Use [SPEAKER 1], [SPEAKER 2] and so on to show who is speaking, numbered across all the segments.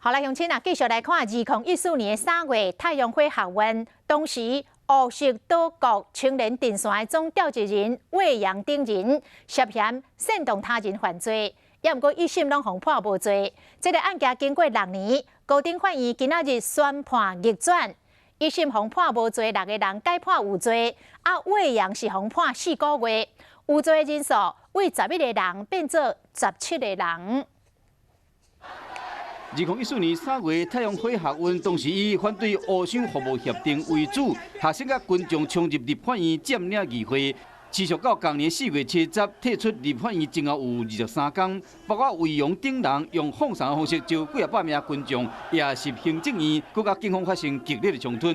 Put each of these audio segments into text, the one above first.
[SPEAKER 1] 好來，鄉親啊，繼續來看2014年3月太陽花學運，當時烏色島國青年陣線的總召集人魏揚等人涉嫌煽動他人犯罪，也毋過一審攏予判無罪。這個案件經過6年，高等法院今仔日宣判逆轉，一審予判無罪六個人改判有罪，啊魏揚是予判4個月，有罪的人數為11個人變做17個人。
[SPEAKER 2] 2014年3月，太陽花學運當時以反對烏鄉服務協定為主，學生佮群眾衝入立法院佔領議會，持續到今年4月7日退出立法院前後有23工，包括魏揚等人用放送的方式召幾仔百名群眾夜襲行政院，閣佮警方發生激烈的衝突。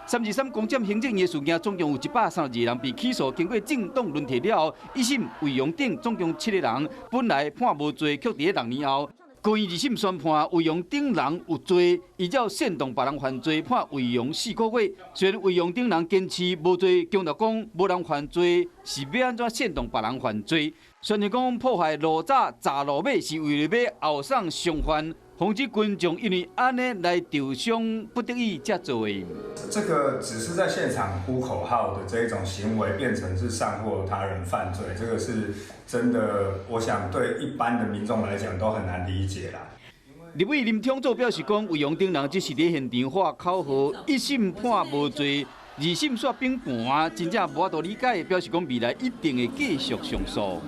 [SPEAKER 2] 323攻佔行政院的事件，總共有132人被起訴，經過政黨輪替了後，一審魏揚等總共七個人本來判無罪，卻佇6年後，高院二審宣判魏揚等人有罪，依照煽動別人犯罪判魏揚4個月。雖然魏揚等人堅持無罪，強調講無人犯罪是欲按怎煽動別人犯罪。雖然講破壞路閘、閘路尾是為了欲後送傷患，防止群眾因為按呢來受傷，不得已才做的。
[SPEAKER 3] 這個只是在現場呼口號的這一種行為，變成是煽惑他人犯罪，這個是真的，我想對一般的民眾來講都很難理解啦。
[SPEAKER 2] 立委林昶佐表示講，魏揚等人只是佇現場喊口號，一審判無罪，二審煞反盤，真正無法度理解，表示講未來一定會繼續上訴。